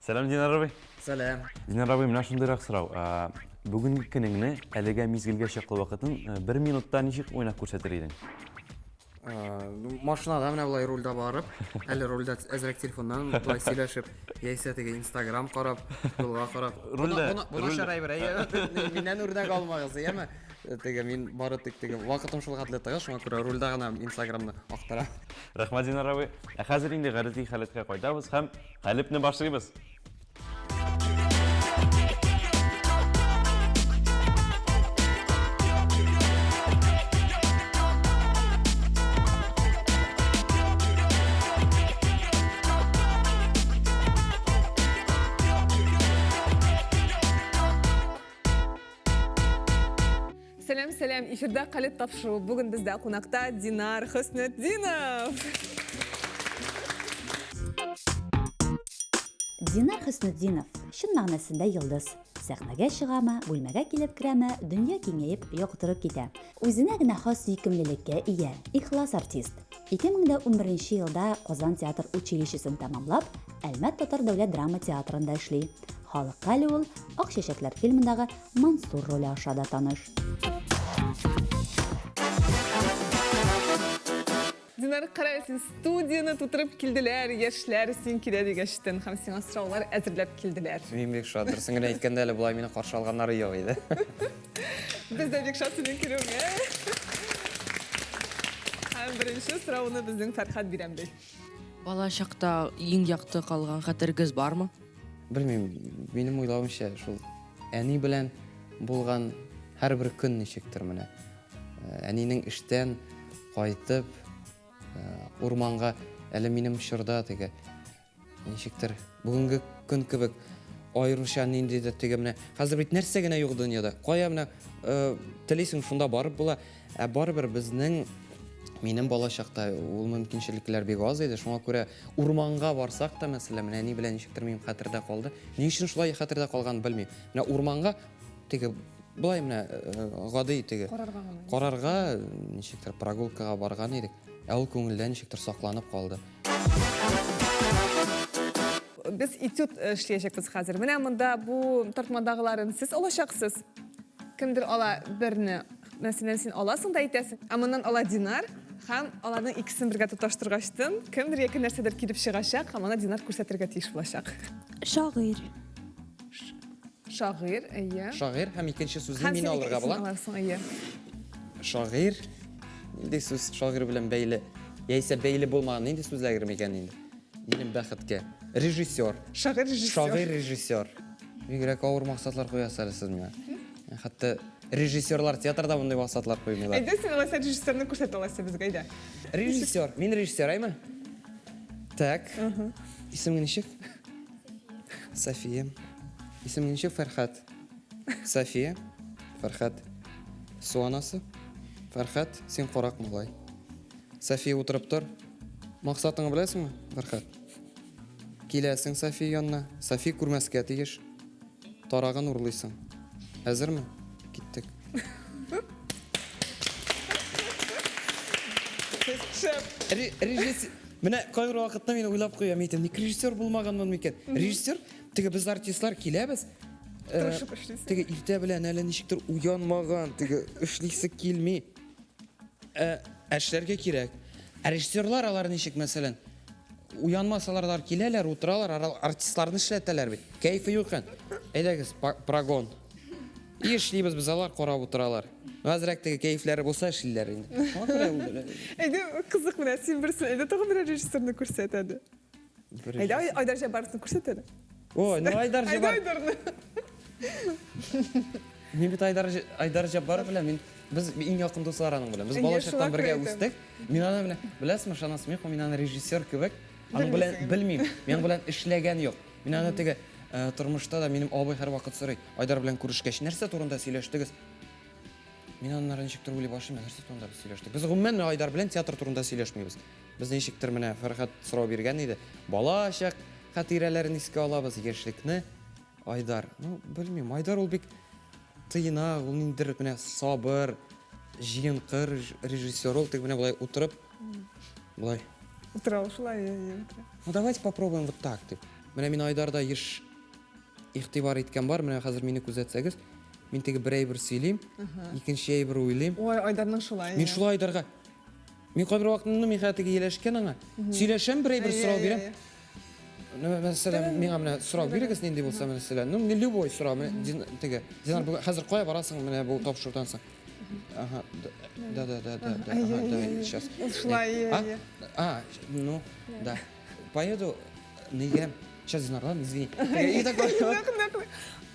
Сәлам, Динар абый. Сәлам. Динар абый, менә шундыйрак сорау. Бүгенге көнеңне, әлегә мизгелгә чаклы вакытын бер минутта ничек уйнап күрсәтер идең? Машинада менә болай рульдә барып, әле рульдә әзрәк телефоннан болай сөйләшеп, яисә теге Инстаграм карап, юлга карап. Рульдә. Бу начар әйбер, әйе. Миннән үрнәк алмагыз, әйеме? Теге мин бары тик теге вакытым шул хәтле тыгыз, шуңа күрә рульдә гына Инстаграмны актарам. Рәхмәт, Динар абый. Ә хәзер инде гадәти халәткә кайтабыз һәм Калебне башлыйбыз. Сәлам, сәлам. Эфирда Калеб тапшыруы. Бүген бездә кунакта Динар Хөснетдинов. Динар Хөснетдинов, чын мәгънәсендә йолдыз. Сәхнәгә чыгамы, бүлмәгә килеп керәме, дөнья киңәеп, яктырып китә. Үзенә генә хас сөйкемлелеккә ия, ихлас артист. 2011 елда Казан театр училищесын тәмамлап, Әлмәт татар дәүләт драма театрында эшли. Халыкка әле ул Ак чәчәкләр фильмындагы Мансур роле аша да таныш. Динар, кара, син студияне тутырып килделәр, яшьләр син килә дигәчтен һәм сиңа сораулар әзерләп килделәр. Мин бик шат, дөресен генә әйткәндә әле болай мине каршы алганнары юк иде. Без дә бик шат синең килүеңә. Һәм беренче сорауны безнең Фәрхәт бирәм ди. Бала чакта иң якты калган хәтерегез бармы? Белмим, минем уйлавымча, шул әни белән булган һәрбер көн ничектер менә. Э, әнинең эштән кайтып, э, урманга әле минем чорда теге ничектер бүгенге көн кебек аеруча ниндидер теге менә хәзер бит нәрсә генә юк дөньяда. Кая менә э, телисең шунда барып була. Ә барыбер безнең минем бала чакта ул мөмкинчелекләр бик аз иде. Шуңа күрә урманга барсак та, мәсәлән, менә әни белән ничектер минем хәтердә калды. Ни өчен шулай хәтердә калганын белмим. Менә урманга теге болай менә э, гади теге Карарга гына. карарга ничектер прогулкага барган идек. Ә ул күңелдә ничектер сакланып калды. Без этюд э, эшләячәкбез хәзер. Менә монда бу тартмадагыларын сез алачаксыз. Кемдер ала берне, мәсәлән, син аласың да әйтәсең, ә моннан ала Динар, һәм аларның икесен бергә тоташтыргачтын, кемдер яки нәрсәдер килеп чыгачак, һәм аны Динар күрсәтергә тиеш булачак. Шагыйрь. Шагыйрь, әйе. Шагыйрь һәм икенче сүзне Һәм мин син алырга икесен була. аласың, әйе. Шагыйрь. Нинди сүз шагыйрь белән бәйле? Яисә бәйле булмаган нинди сүзләр микән инде? Минем бәхеткә. Режиссер. Шагыйрь режиссер. Шагыйрь режиссер. Бигрәк авыр максатлар куясыз әле сез миңа. Хәтта режиссерлар театрда мондый максатлар куймыйлар. Әйдә син алайса режиссерны күрсәт алайса безгә, әйдә. Режиссер. Мин режиссер, әйме? Так. Исемең ничек? София. Исемең ничек? Фәрхәт. София. Фәрхәт. Су анасы. Фәрхәт, син карак малай. София утырып тор. Максатыңны беләсеңме, Фәрхәт? Киләсең София янына. София күрмәскә тиеш. Тарагын урлыйсың. Әзерме? Киттек. Шәп. Режиссер Менә кайбер вакытта мин уйлап куям, әйтәм, ник режиссер булмаганмын микән? Режиссер, теге без артистлар киләбез. Э, Тырышып эшлисең. Теге иртә белән әле ничектер уянмаган, теге эшлисе килми. Ә, эшләргә кирәк. Ә режиссерлар алар ничек, мәсәлән, уянмасалар да киләләр, утыралар, артистларны эшләтәләр бит. Кәефе юк икән. Әйдәгез, прогон. И эшлибез без, алар карап утыралар. Ну, әзрәк теге кәефләре булса эшлиләр инде. Шуңа күрә ул Әйдә, кызык менә, син берсен, әйдә тагын берәр режиссерны күрсәт әле. Әйдә, Айдар Җаббаровны күрсәт әле. Ой, ну Айдар Җаббаров. Әйдә Айдарны. Мин бит Айдар Айдар Җаббаров белән мин без иң якын дуслар аның белән. Без бала чактан бергә үстек. Мин аны менә беләсезме, ышанасызмы, юкмы, мин аны режиссер кебек аның белән белмим. Мин аның белән эшләгән юк. Мин аны теге э, тормышта да минем абый һәрвакыт сорый, Айдар белән күрешкәч, нәрсә турында сөйләштегез? Мин аннары ничектер уйлый башлыйм, нәрсә турында без сөйләштек? Без гомумән Айдар белән театр турында сөйләшмибез. Без ничектер менә Фәрхәт сорау биргән иде. Бала чак хатирәләрен искә алабыз, яшьлекне. Айдар, ну, белмим, Айдар ул бик тыйнак, ул ниндидер менә сабыр, җыенкы режиссер, ул тик менә болай утырып, болай. Утыра ул шулай, иә, утыра. Ну, давайте попробуем вот так, дип. Менә мин Айдарда еш игътибар иткән бар, менә хәзер мине күзәтсәгез, мин теге бер әйбер сөйлим, икенче әйбер уйлыйм. Ой, Айдарның шулай. Мин шулай Айдарга Мин кайбер вакытны, ну, мин хәзер теге ияләшкән аңа. Сөйләшәм, бер әйбер сорау бирәм. Ну, мәсәлән, миңа менә сорау бирегез, нинди булса, мәсәлән, ну, мне любой сорау, менә теге, Динар, бүген хәзер кая барасың, менә бу тапшырудан соң? Ага, да, да, да, да, да, ага, да, сейчас. Шулай, А? А, ну, да. Поеду, нигә? Сейчас, Динар, ладно, извини. И такой,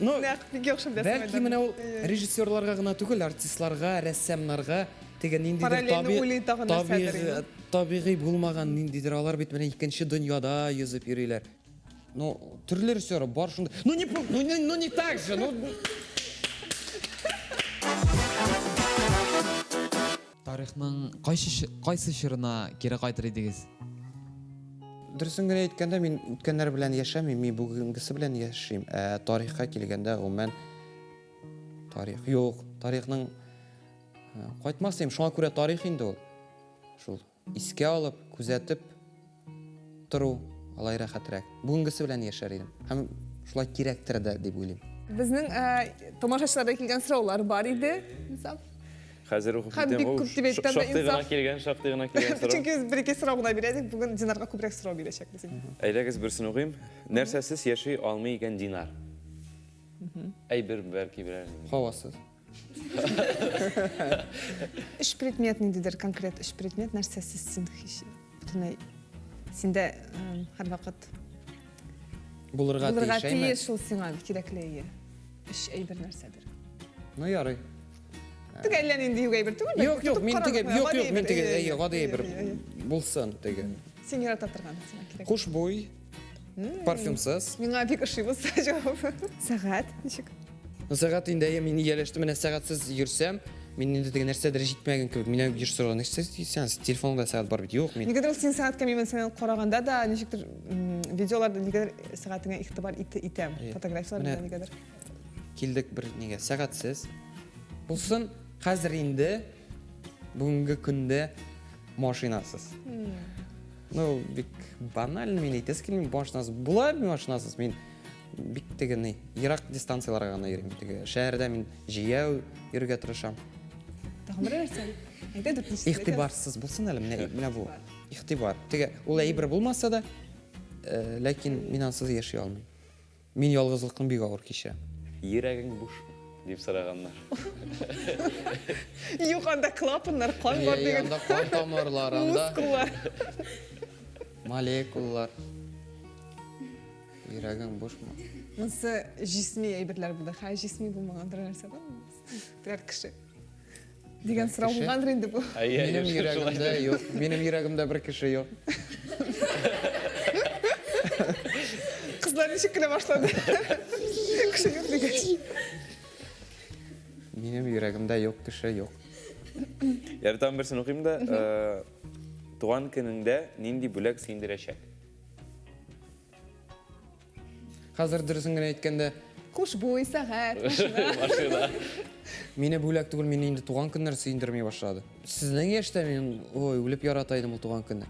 Ну, бәлки менә ул режиссерларга гына түгел, артистларга, рәссамнарга теге ниндидер табигый табигый булмаган ниндидер алар бит менә икенче дөньяда йөзеп йөриләр. Ну, төрле режиссер бар шунда. Ну не, ну не, ну не так же, ну. Тарихның кайсы, кайсы чорына кире кайтыр идегез? Дөресен генә әйткәндә, мин үткәннәр белән яшәмим, мин бүгенгесе белән яшим. Ә тарихка килгәндә, гомумән, тарих юк. Тарихның э, кайтмас идем. Шуңа күрә тарих инде ул. Шул искә алып, күзәтеп тору алай рәхәтрәк. Бүгенгесе белән яшәр идем. Һәм шулай кирәктер дә дип уйлыйм. Безнең э, тамашачылардан килгән сораулар бар иде. Инсаф. Хәзер укып Һәм китәм. бик Ул күп дип әйтәм дә, Шактый гына Инсаф. килгән, шактый гына килгән сорау. Чөнки без бер-ике сорау гына бирәдек, бүген Динарга күбрәк сорау бирәчәкбез инде. Әйдәгез берсен укыйм. Нәрсәсез яши алмый икән Динар? Әйбер бәлки берәр. Һавасыз. Өч предмет ниндидер конкрет өч предмет нәрсәсез син һич бөтенләй синдә һәрвакыт Булырга булырга тиеш, әйме? тиеш шул сиңа кирәкле әйе. Өч әйбер нәрсәдер. Ну ярый. Теге әллә нинди юк әйбер түгел. Юк, юк, мин теге, юк, юк, мин теге, әйе, гади әйбер булсын теге. Син ярата торган сиңа кирәк. Хушбуй, парфюмсыз. Миңа бик ошый бу җавап. Сәгать ничек? Ну, сәгать инде, әйе, мин ияләштем, менә сәгатьсез йөрсәм, мин инде теге нәрсәдер җитмәгән кебек. Мине еш сораган, нәрсә син телефоныңда сәгать бар бит. Юк, мин. Нигәдер ул син сәгатькә мин мәсәлән караганда да ничектер видеоларда нигәдер сәгатеңә игътибар итәм. Фотографияләрдә нигәдер. Килдек бер нигә сәгатьсез. Булсын, хәзер инде бүгенге көндә машинасыз. Ну, бик банально мин әйтәсе килми, машинасыз. Була машинасыз мин бик теге ни, ерак дистанцияләргә гына йөрим. Теге шәһәрдә мин җәяү йөрергә тырышам. Тагын бер нәрсә. Әйтә дүртенчесе. Игътибарсыз булсын әле, менә менә бу. Игътибар. Теге ул әйбер булмаса да, э, ләкин мин ансыз яши алмыйм. Мин ялгызлыкны бик авыр кичерәм. Йөрәгең бушмы? дип сораганнар. Юк, анда клапаннар, кан бар дигән. Анда кан тамырлар, анда мускуллар. Молекулалар. Йөрәгең бушмы? Монысы җисми әйберләр булды. Хәер, җисми булмаган берәр нәрсә бармы? Берәр кеше. Дигән сорау булгандыр инде бу. Минем йөрәгемдә юк. Минем йөрәгемдә бер кеше юк. Кызлар ничек көлә башлады. Кеше юк дигәч. Минем йөрәгемдә юк кеше юк. Ярый, тагын берсен укыйм да. Э, туган көнеңдә нинди бүләк сөендерәчәк? Хәзер дөресен генә әйткәндә, Хушбуй, сәгать, машина. Машина. Мине бүләк түгел, мине инде туган көннәр сөендерми башлады. Сезнең яшьтә мин, ой, үлеп ярата идем ул туган көнне.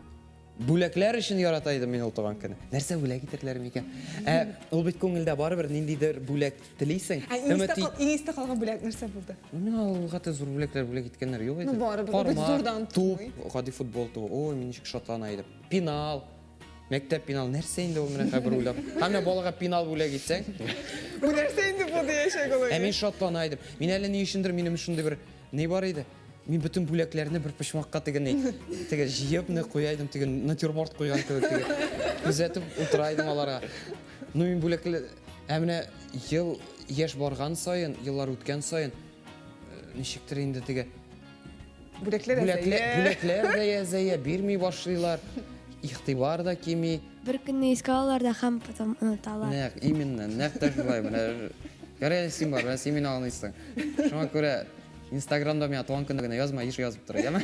Бүләкләр өчен ярата идем мин ул туган көнне. Нәрсә бүләк итерләр микән? Ә ул бит күңелдә барыбер ниндидер бүләк телисең. Ә иң истә кал- иң истә калган бүләк нәрсә булды? Ну, миңа ул хәтта зур бүләкләр бүләк иткәннәр юк иде. Ну, барыбер, ул бит Кармак, зурдан туп, тормый. гади футбол тубы. Ой, мин ничек шатлана идем. Пенал. Мәктәп пенал нәрсә инде ул менә хәбер уйлап. Һәм менә балага пенал бүләк итсәң. Бу нәрсә инде бу диячәк ул. Ә мин шатлана идем. Мин әле ни өчендер минем шундый бер ни бар иде. Мин бөтен бүләкләрне бер почмакка теге ни, теге җыеп ни куя идем, теге натюрморт куйган кебек теге. Күзәтеп утыра идем аларга. Ну мин бүләкле ә менә ел яшь барган саен, еллар үткән саен э, ничектер инде теге Бүләкләр Бүләкләр, әзәя. бүләкләр дә әзәя, бирми башлыйлар. Игътибар да кими. Бер көнне искә алалар да һәм потом оныталар. Нәкъ, именно, нәкъ тә шулай. Менә ярый әле син бар, менә син мине аңлыйсың. Шуңа күрә Инстаграмда миңа туган көнне генә язма, еш язып тор, яме?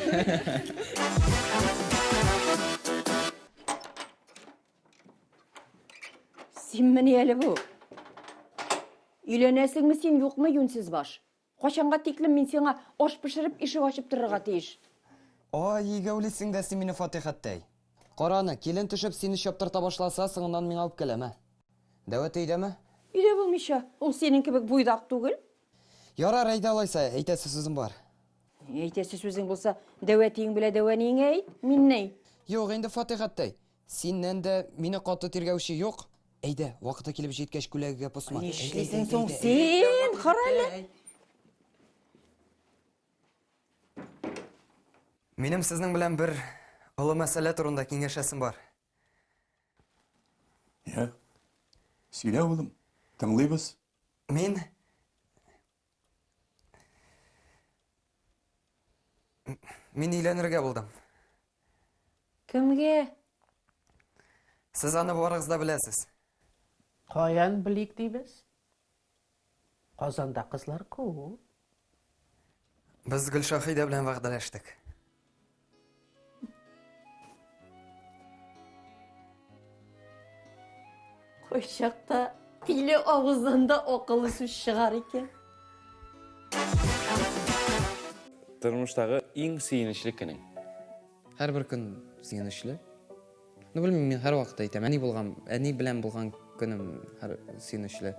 Синмени әле бу? Өйләнәсеңме син, юкмы, юньсез баш? Кайчанга тиклем мин сиңа аш пешереп, ишек ачып торырга тиеш? Ай, игәүлисең дә син мине, Фатыйхаттәй. Кара аны, килен төшеп сине чаптырта башласа, соңыннан миңа үпкәләмә. Дәү әти өйдәме? Өйдә булмыйча, ул синең кебек буйдак түгел. Ярар, әйдә алайса, әйтәсе сүзем бар. Әйтәсе сүзең булса, дәү әтиең белән дәү әниеңә әйт, мин ни? Юк инде, Фатыйхаттәй, синнән дә мине каты тиргәүче юк. Әйдә, вакыты килеп җиткәч күләгәгә посма. Нишлисең соң син? Кара әле. Минем сезнең белән бер олы мәсьәлә турында киңәшәсем бар. Я. Сөйлә, улым. Тыңлыйбыз. Мин Мин өйләнергә булдым. Кемгә? Сез аны барыгыз да беләсез. Каян белик дибез? Казанда кызлар күп. Без Гөлшаһидә белән вәгъдәләштек. Кайчакта тиле авыздан да акыллы сүз чыгар икән. Тормыштагы иң сөенечле көнең? Һәрбер көн сөенечле. Ну, белмим, мин һәрвакыт әйтәм, әни булган, әни белән булган көнем һәр сөенечле.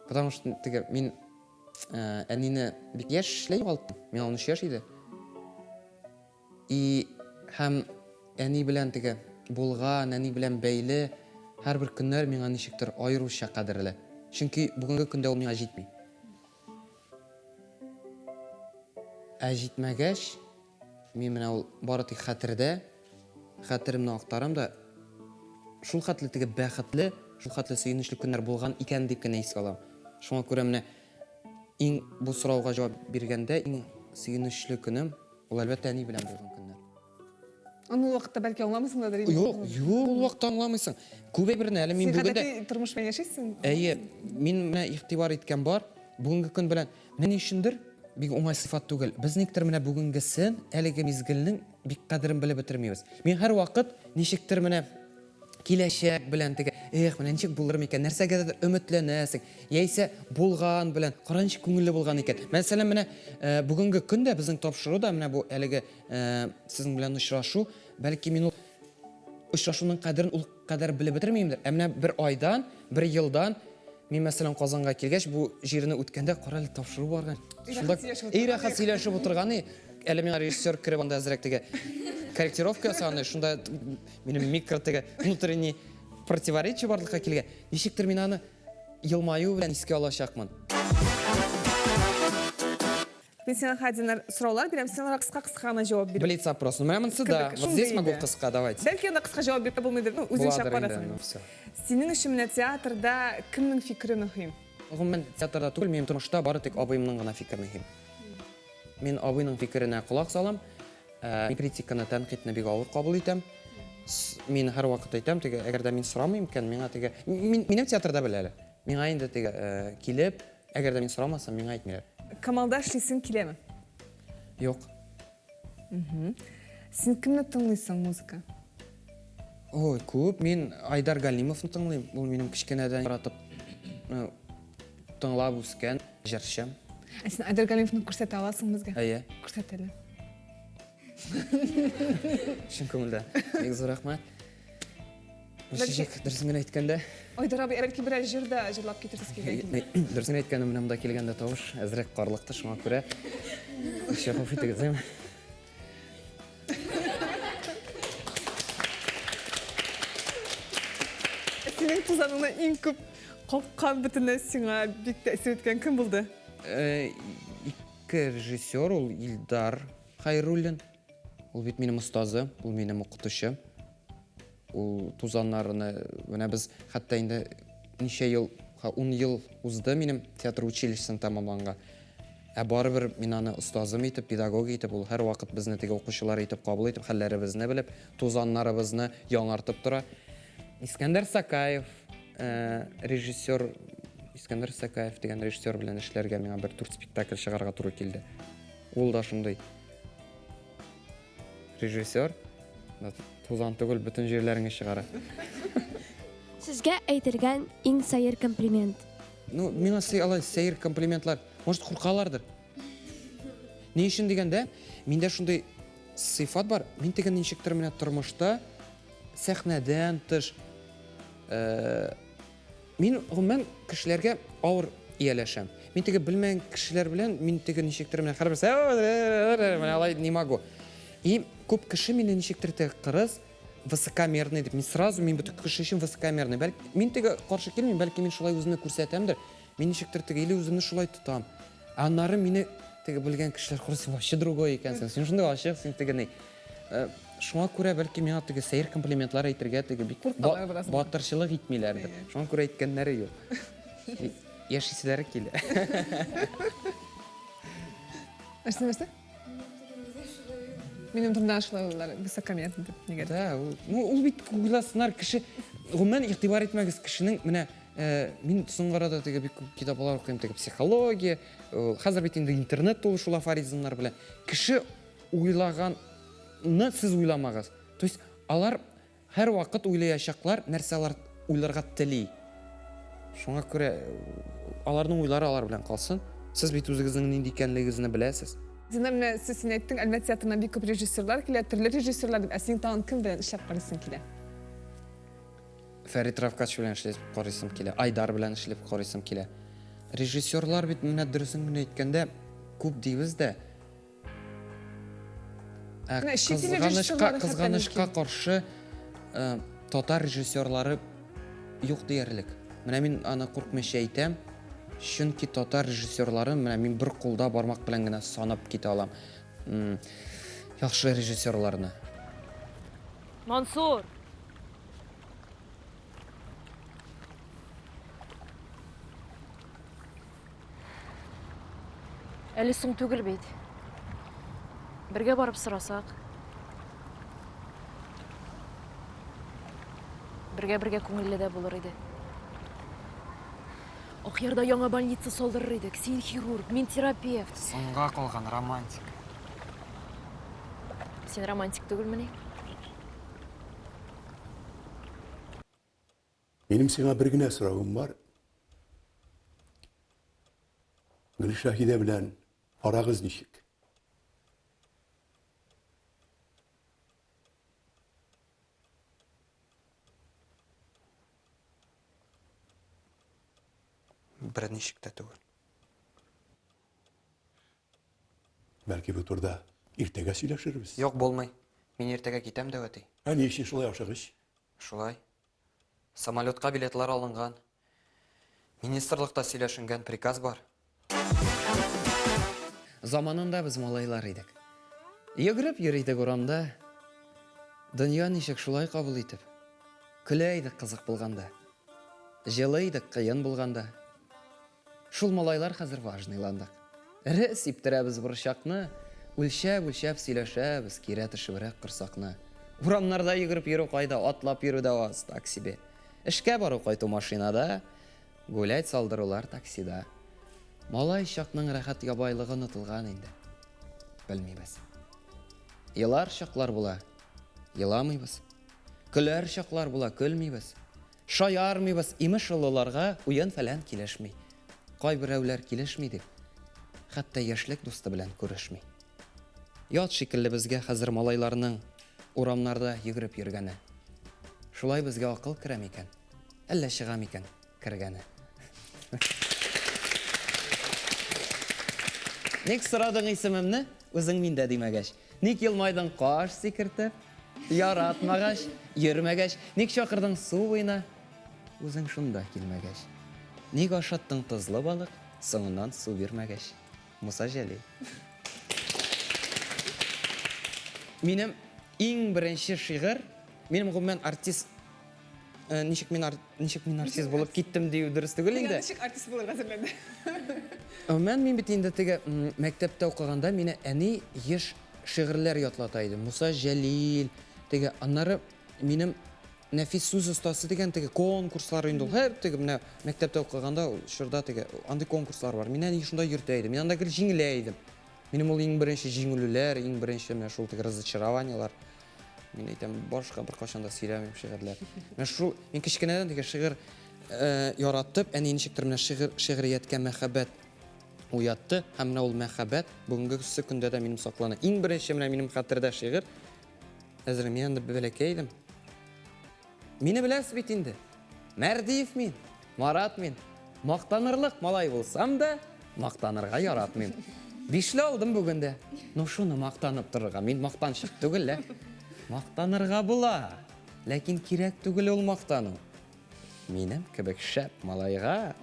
Потому что теге мин э, әнине бик яшьләй югалттым. Миңа 13 яшь иде. И һәм әни белән теге булган, әни белән бәйле һәрбер көннәр миңа ничектер аеруча кадерле. Чөнки бүгенге көндә ул миңа җитми. Ә җитмәгәч, Мин менә ул бары тик хәтердә, хәтеремне актарам да, шул хәтле теге бәхетле, шул хәтле сөенечле көннәр булган икән дип кенә искә алам. Шуңа күрә менә иң бу сорауга җавап биргәндә иң сөенечле көнем ул әлбәттә әни белән булган көннәр. Аны ул вакытта бәлки аңламыйсың да инде. Юк, юк, ул вакытта аңламыйсың. Күп әйберне әле мин бүген дә тормыш белән яшисең. Әйе, мин менә игътибар иткән бар. Бүгенге көн белән менә ни өчендер бик уңай сыйфат түгел. Без никтер менә бүгенгесен, әлеге мизгелнең бик кадерен белеп бетермибез. Мин һәрвакыт ничектер менә киләчәк белән теге, эх, менә ничек булыр микән, нәрсәгәдер өметләнәсең, яисә булган белән, кара ничек күңелле булган икән. Мәсәлән, менә э, бүгенге көндә безнең тапшыруда менә бу әлеге э, сезнең белән очрашу, бәлки мин ул очрашуның кадерен ул кадәр белеп бетермимдер. Ә менә бер айдан, бер елдан мин мәсәлән Казанга килгәч, бу җирне үткәндә, кара әле тапшыру барган. Шунда эй рәхәт сөйләшеп утырган, әле миңа режиссер кереп анда әзрәк теге корректировка ясаган, шунда минем микро теге внутренний противоречие барлыкка килгән. Ничектер мин аны елмаю белән искә алачакмын. Мин сиңа хәзер сораулар бирәм, син аларга кыска-кыска гына җавап бир. Блиц опрос. Ну, менә монысы да. Вот здесь могу кыска, давайте. Бәлки анда кыска җавап биреп булмыйдыр. Ну, үзеңчә карасың. Ну, все. Синең өчен менә театрда кемнең фикере мөһим? Гомумән, театрда түгел, минем тормышта бары тик абыемның гына фикере мөһим. Мин абыйның фикеренә колак салам. Э, мин критиканы, тәнкыйтьне бик авыр кабул итәм. Мин һәрвакыт әйтәм, теге, әгәр дә мин сорамыйм икән, миңа теге, мин, минем театрда белә әле. Миңа инде теге э, килеп, әгәр дә мин сорамасам, миңа әйтмиләр. Камалда эшлисең киләме? Юк. Син кемне тыңлыйсың музыка? Ой, күп. Мин Айдар Галимовны тыңлыйм. Ул минем кечкенәдән яратып э, тыңлап үскән җырчым. Ә син Айдар Галимовны күрсәтә аласың безгә? Әйе. Күрсәт әле. Чын күңелдән. Бик зур рәхмәт. Ничек, дөресен генә әйткәндә. Айдар абый, бәлки берәр җыр да җырлап китерсез килгән. Дөресен генә әйткәндә, менә монда килгәндә тавыш әзрәк карлыкты, шуңа күрә ничек гафу итегез, әйме? Синең тузаныңны иң күп каккан бөтенләй сиңа бик тәэсир иткән кем булды? Э, ике режиссер ул Илдар Хайруллин. Ул бит минем остазым, ул минем укытучым. Ул тузаннарны менә без хәтта инде ничә ел, 10 ел узды минем театр училищесын тәмамланга. Ә барыбер мин аны остазым итеп, педагог итеп, ул һәрвакыт безне теге укучылар итеп кабул итеп, хәлләребезне белеп, тузаннарыбызны яңартып тора. Искәндәр Сакаев, э, режиссер Искәндәр Сакаев дигән режиссер белән эшләргә миңа бер дүрт спектакль чыгарга туры килде. Ул да шундый режиссер. Тузан түгел, бөтен җирләреңне чыгара. Сезгә әйтелгән иң сәер комплимент. Ну, миңа алай сәер комплиментлар, может, куркалардыр. Ни өчен дигәндә, миндә шундый сыйфат бар, мин теге ничектер менә тормышта сәхнәдән тыш. Э, мин гомумән кешеләргә авыр ияләшәм. Мин теге белмәгән кешеләр белән мин теге ничектер менә һәрберсе менә алай не могу. И күп кеше мине ничектер теге кырыс, высокомерный дип. Мин сразу мин бөтен кеше өчен высокомерный. Бәлки мин теге каршы килмим, бәлки мин шулай үземне күрсәтәмдер. Мин ничектер теге или үземне шулай тотам. Ә аннары мине теге белгән кешеләр карый, син вообще другой икәнсең. Син шундый ачык, син теге ни. Э, шуңа күрә бәлки миңа теге сәер комплиментлар әйтергә теге бик батырчылык итмиләрдер. Шуңа күрә әйткәннәре юк. Яшиселәре килә. Нәрсә, нәрсә? Минем турында шулай уйлыйлар, высокомерный дип нигә? Да, ул, ну, ул бит уйласыннар, кеше, гомумән игътибар итмәгез, кешенең менә э, мин соңгы арада теге бик күп китаплар укыйм, теге психология, э, хәзер бит инде интернет тулы шул афоризмнар белән. Кеше уйлаганны сез уйламагыз. То есть алар һәрвакыт уйлаячаклар, нәрсә алар уйларга тели. Шуңа күрә аларның уйлары алар белән калсын. Сез бит үзегезнең нинди икәнлегегезне беләсез. Динар, менә сез син әйттең, Әлмәт театрына бик күп режиссерлар килә, төрле режиссерлар дип, ә синең тагын кем белән эшләп карыйсың килә? Фәрит Равкач белән эшләп карыйсым килә, Айдар белән эшләп карыйсым килә. Режиссерлар бит менә дөресен генә әйткәндә күп дибез дә, Ә кызганычка, кызганычка каршы э, татар режиссерлары юк диярлек. Менә мин аны куркмыйча әйтәм, чөнки татар режиссерларын менә мин бер кулда бармак белән генә санап китә алам. Яхшы режиссерларны. Мансур! Әле соң түгел бит. Бергә барып сорасак. Бергә-бергә күңелле дә булыр иде. Акъярда яңа больница салдырыр идек. Син хирург, мин терапевт. Соңга калган романтик. Син романтик түгелмени? Минем сиңа бер генә соравым бар. Гөлшаһидә белән арагыз ничек? Берничек тә түгел. Бәлки бу турыда иртәгә сөйләшербез. Юк, булмый. Мин иртәгә китәм, дәү әти. Ә ни өчен шулай ашыгыч? Шулай. Самолетка билетлар алынган. Министрлыкта сөйләшенгән приказ бар. Заманында без малайлар идек. Йөгереп йөри идек урамда. Дөнья ничек шулай кабул итеп. Көлә идек кызык булганда. Җылы идек кыен булганда. Шул малайлар хәзер важныйландык. Эре сиптерәбез борчакны, үлчәп-үлчәп сөйләшәбез, кирә төшебрәк корсакны. Урамнарда йөгереп йөрү кайда, атлап йөрү дә аз, так себе. Эшкә бару-кайту машинада, гулять салдырулар таксида. Малай чакның рәхәт ябайлыгы онытылган инде. Белмибез. Елар чаклар була, еламыйбыз. Көләр чаклар була, көлмибез. Шаярмыйбыз, имеш олыларга уен-фәлән килешми. Кайберәүләр килешми дип, хәтта яшьлек дусты белән күрешми. Ят шикелле безгә хәзер малайларның урамнарда йөгереп йөргәне. Шулай безгә акыл керә микән, әллә чыга микән кергәне? Ник сорадың исемемне, үзең миндә димәгәч? Ник елмайдың каш сикертеп? Яратмагач, йөрмәгәч, ник чакырдың су буена? Үзең шунда килмәгәч. Ник ашаттың тозлы балык, соңыннан су бирмәгәч? Муса Җәлил. Минем иң беренче шигырь, минем гомумән артист Э, ничек мин ничек мин артист булып киттем дию дөрес түгел инде. Ничек артист булырга әзерләнде? Гомумән мин бит инде теге мәктәптә укыганда мине әни еш шигырьләр ятлата иде. Муса Җәлил, теге аннары минем нәфис сүз остасы дигән теге конкурслар инде ул. Һәр теге менә мәктәптә укыганда ул чорда теге андый конкурслар бар. Мине әни шунда йөртә иде. Мин анда гел җиңелә идем. Минем ул иң беренче җиңелүләр, иң беренче менә шул теге разочарованиелар. Мин әйтәм, башка беркайчан да сөйләмим шигырьләр. Менә шул, мин кечкенәдән теге шигырь э, яратып, әни ничектер менә шигырь, шигърияткә мәхәббәт уятты. Һәм менә ул мәхәббәт бүгенгесе көндә дә минем саклана. Иң беренче менә минем хәтердә шигырь. Әзер мин анда бәләкәй идем. Мине беләсез бит инде. Мәрдиев мин, Марат мин. Мактанырлык малай булсам да, мактанырга яратмыйм. Бишле алдым бүген дә. Ну шуны мактанып торырга, мин мактанчык түгел лә. Мактанырга була, ләкин кирәк түгел ул мактану. Минем кебек шәп малайга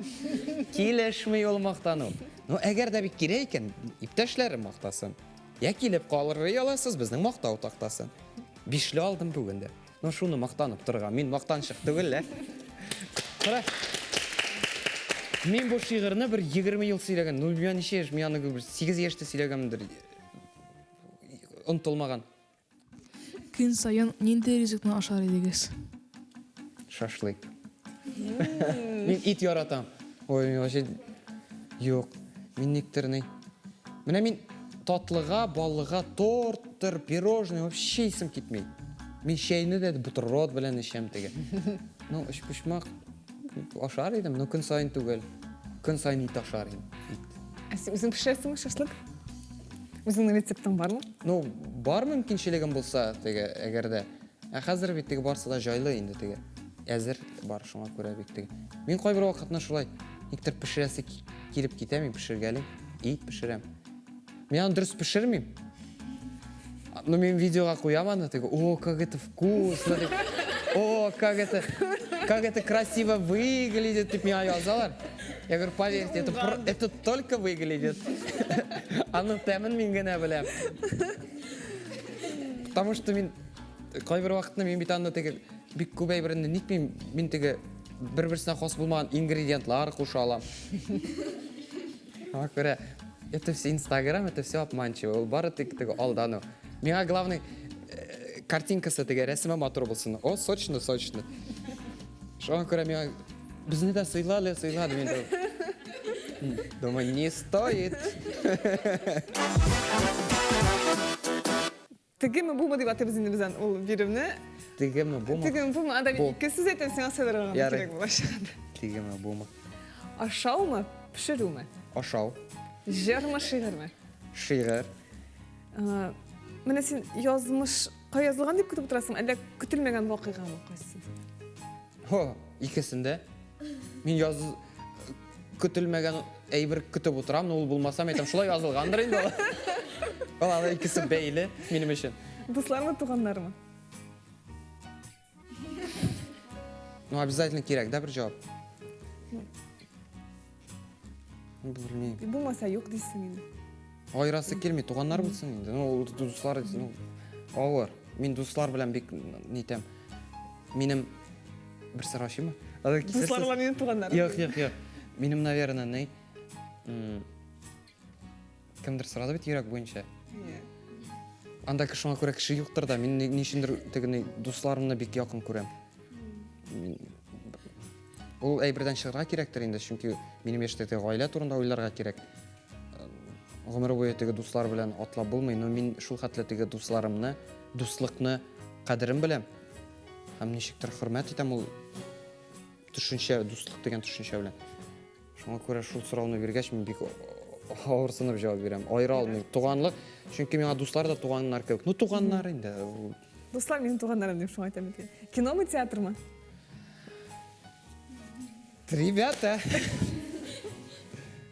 килешми ул мактану. Ну, әгәр дә бик кирәк икән, иптәшләрем мактасын. Я килеп калырый аласыз безнең мактау тактасын. Бишле алдым бүген дә. Ну, шуны мактанып торырга. Мин мактанчык түгел лә. Кара. Мин бу шигырьне бер 20 ел сөйләгән. Ну, миңа ничә яшь? Мин аны бер 8 яшьтә сөйләгәнмендер. Онытылмаган. Көн саен нинди ризыкны ашар идегез? Шашлык. Мин ит яратам. Ой, мин вообще юк. Мин никтер ни. Менә мин татлыга, баллыга, торттыр, пирожный вообще исем китми. Мин чәйне дә бутерброд белән эчәм теге. Ну, өчпочмак ашар идем, но көн саен түгел. Көн саен ит ашар идем. Ит. Ә син үзең пешерәсеңме шашлык? Үзеңнең рецептың бармы? Ну, бар мөмкинчелегем булса, теге, әгәр дә. Ә хәзер бит теге барсы да җайлы инде теге. Әзер бар, шуңа күрә бик теге. Мин кайбер вакытны шулай никтер пешерәсе килеп китә, мин пешергәлим, ит пешерәм. Мин аны дөрес пешермим. Ну, мин видеога куям аны, теге, о, как это вкусно, дип. О, как это, как это красиво выглядит, дип миңа язалар. Я говорю, поверьте, это, это только выглядит. Аның тәмен мин генә беләм. Потому что мин кайбер вакытны мин бит аны теге бик күп әйберне ник мин мин теге бер-берсенә хас булмаган ингредиентлар куша алам. Шуңа күрә это все Инстаграм, это все обманчиво. Ул бары тик теге алдану. Миңа главный э, картинкасы теге рәсеме матур булсын. О, сочно, сочно. Шуңа күрә миңа безне дә сыйлады, сыйлады мин думаю, не стоит. Тегеме бумы дип атыйбыз инде без аны ул биремне. Тегеме бумы? Тегеме бумы? Анда мин ике сүз әйтәм, сиңа сайларга гына кирәк булачак. Тегеме бумы? Ашаумы, пешерүме? Ашау. Җырмы, шигырьме? Шигырь. Менә син язмыш кая язылган дип көтеп утырасың, әллә көтелмәгән вакыйгамы кайсы? Хо, икесен дә. Мин яз көтелмәгән әйбер көтеп утырам, но ул булмаса, мен әйтәм, шулай язылгандыр инде ул. Ул алар икесе бәйле минем өчен. Дуслармы, туганнармы? Ну, обязательно кирәк, да, бер җавап? Белмим. Булмаса юк дисең инде. Аерасы килми, туганнар булсын инде. Ну, дуслар, ну, авыр. Мин дуслар белән бик нитәм. Минем бер сыр ачыймы? Дуслар белән минем туганнарым. Юк, юк, юк. Минем, наверное, ни? Кемдер сорады бит йөрәк буенча. Анда шуңа күрә кеше юктыр да, мин ни өчендер теге дусларымны бик якын күрәм. Ул әйбердән чыгарга кирәктер инде, чөнки минем яшьтә теге гаилә турында уйларга кирәк. Гомер буе теге дуслар белән атлап булмый, но мин шул хәтле теге дусларымны, дуслыкны кадерен беләм. Һәм ничектер хөрмәт итәм ул төшенчә, дуслык дигән төшенчә белән. Шуңа күрә шул сорауны биргәч, мин бик авырсынып җавап бирәм. Аера алмыйм. Туганлык, чөнки миңа дуслар да туганнар кебек. Ну, туганнар инде. Дуслар минем туганнарым дип шуңа әйтәм бит. Киномы, театрмы? Ребята!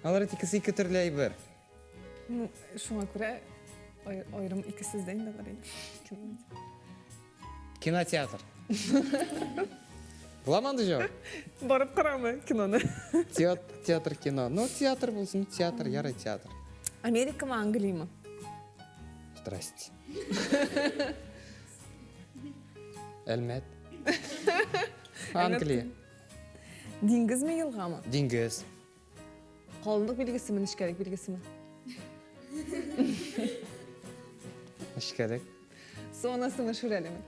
Алар икесе ике төрле әйбер. Ну, шуңа күрә аерым ике сүздә инде алар инде. Кинотеатр. Була андый җавап? Барып карамы киноны? Театр, кино. Ну, театр булсын, театр, ярый театр. Америкамы, Англиямы? Здрасте. Әлмәт. Англия. Диңгезме, елгамы? Диңгез. Калынлык билгесеме, нечкәлек билгесеме? Нечкәлек. Су анасымы, шүрәлеме?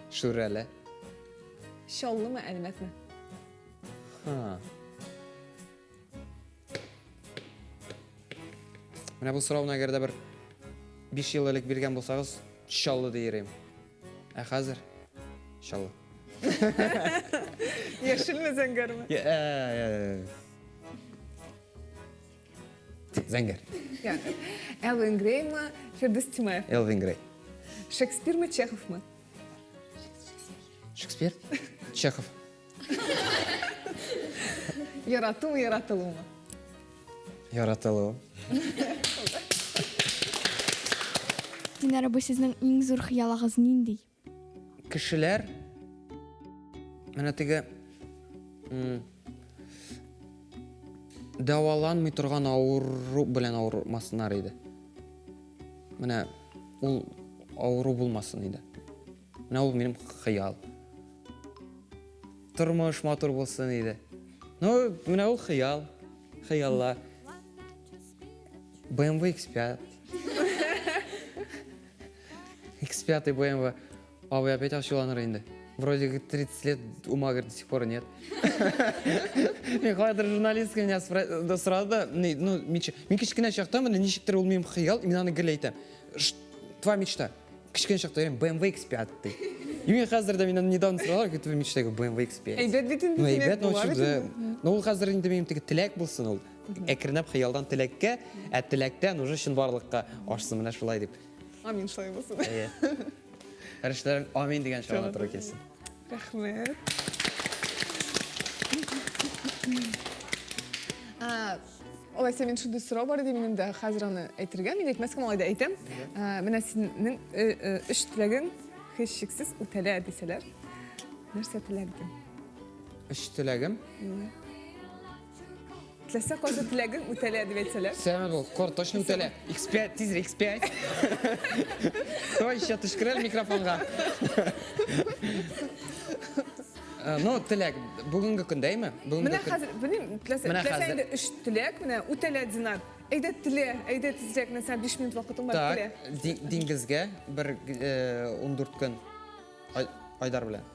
Шүрәле. Чаллымы, Әлмәтме? Ха. Менә бу сорауны әгәр дә бер 5 ел элек биргән булсагыз, Чаллы диер идем. Ә хәзер Чаллы. Яшелме, зәңгәрме? Зәңгәр. Элвин Греймы, Фирдүс Тимаев? Элвин Грей. Шекспирмы, Чеховмы? Шекспир? Чехов. Яратумы, яратылумы? Яратылу. Динар абый, сезнең иң зур хыялагыз нинди? Кешеләр менә теге дәваланмый торган авыру белән авырмасыннар иде. Менә ул авыру булмасын иде. Менә ул минем хыял. Тормыш матур булсын иде. Ну, менә ул хыял. Хыяллар. BMW X5. X5 BMW. Абый опять ачуланыр инде. Вроде 30 лет ума, говорит, до сих пор нет. Мин кайдыр журналистка меня сорады да, ну, мин кечкенә чакта менә ничектер ул минем хыял, мин аны гел әйтәм. Твоя мечта. Кечкенә чакта йөрим, BMW X5 ди. И мин хәзер дә миннән недавно соралар, говорит, твоя мечта, BMW X5. Әйбәт бит инде. Ну, әйбәт, ну, чудо. Ну, ул хәзер инде минем теге теләк булсын ул. Әкренләп хыялдан теләккә, ә теләктән уже чынбарлыкка ашсын менә шулай дип. Амин шулай булсын. Әйе. Фәрештәләр амин дигән чагына туры килсен. Рәхмәт. Алайса мин шундый сорау бар иде минем дә, хәзер аны әйтергә, мин әйтмәскә малай да әйтәм. Менә синең э, э, өч теләгең һичшиксез үтәлә дисәләр, нәрсә теләр идең? Өч теләгем? Теләсә кайсы теләгең үтәлә дип әйтсәләр. Сәламәт бул. Кор, точно үтәлә. X5, тизрәк X5. Давай еще төшкерәл микрофонга. Э, ну, теләк бүгенге көндә, әйме? Бүгенге Менә хәзер, белмим, теләсә, теләсә инде өч теләк, менә үтәлә Динар. Әйдә телә, әйдә тизрәк, менә сиңа 5 минут вакытың бар, телә. Так, диңгезгә бер 14 э, көн Айдар белән.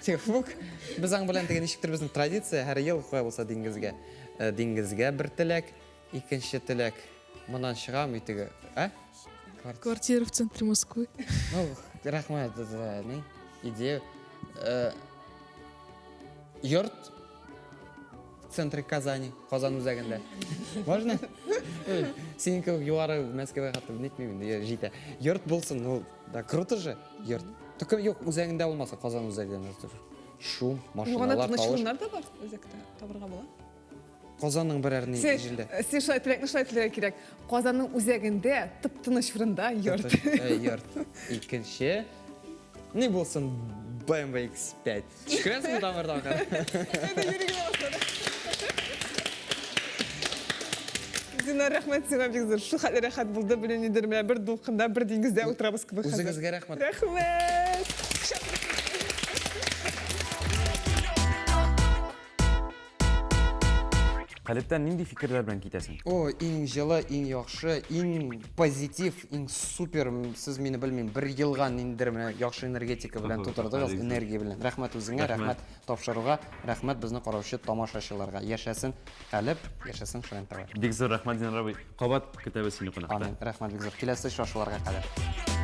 Тихфук. Без аң белән теге ничектер безнең традиция, һәр ел кая булса диңгезгә. Э, диңгезгә бер теләк, икенче теләк. Моннан чыгам теге, ә? Квартира в центре Москвы. Ну, рәхмәт за ни, идею. Э, йорт в центре Казани, Казан үзәгендә. Можно? Синең кебек югары Мәскәүгә хәтле нитмим инде, җитә. Йорт булсын, ну, да круто же, йорт. Только юк, үзәгендә булмаса, Казан үзәгендә. Шум, машиналар, тавыш. Юк, анда да бар үзәктә, табырга була. Казанның берәр ни җирдә. Син шулай теләкне шулай теләргә кирәк. Казанның үзәгендә, тып-тыныч урында йорт. Йорт. Икенче, ни булсын, BMW X5. Төшкерәсеңме тамырдан Әйдә, йөри генә башлады. Динар, рәхмәт сиңа бик зур. Шул хәтле рәхәт булды, белмим нидер, менә бер дулкында, бер диңгездә утырабыз кебек хәзер. Үзегезгә рәхмәт. Рәхмәт. Калебтән нинди фикерләр белән китәсең? О, иң җылы, иң яхшы, иң позитив, иң супер. Сез мине белмим, бер елга ниндидер менә яхшы энергетика белән тутырдыгыз, энергия белән. Рәхмәт үзеңә, рәхмәт тапшыруга, рәхмәт безне караучы тамашачыларга. Яшәсен Калеб, яшәсен Шаян ТВ. Бик зур рәхмәт, Динар абый. Кабат көтәбез сине кунакта. Амин. Рәхмәт бик зур. Киләсе очрашуларга кадәр.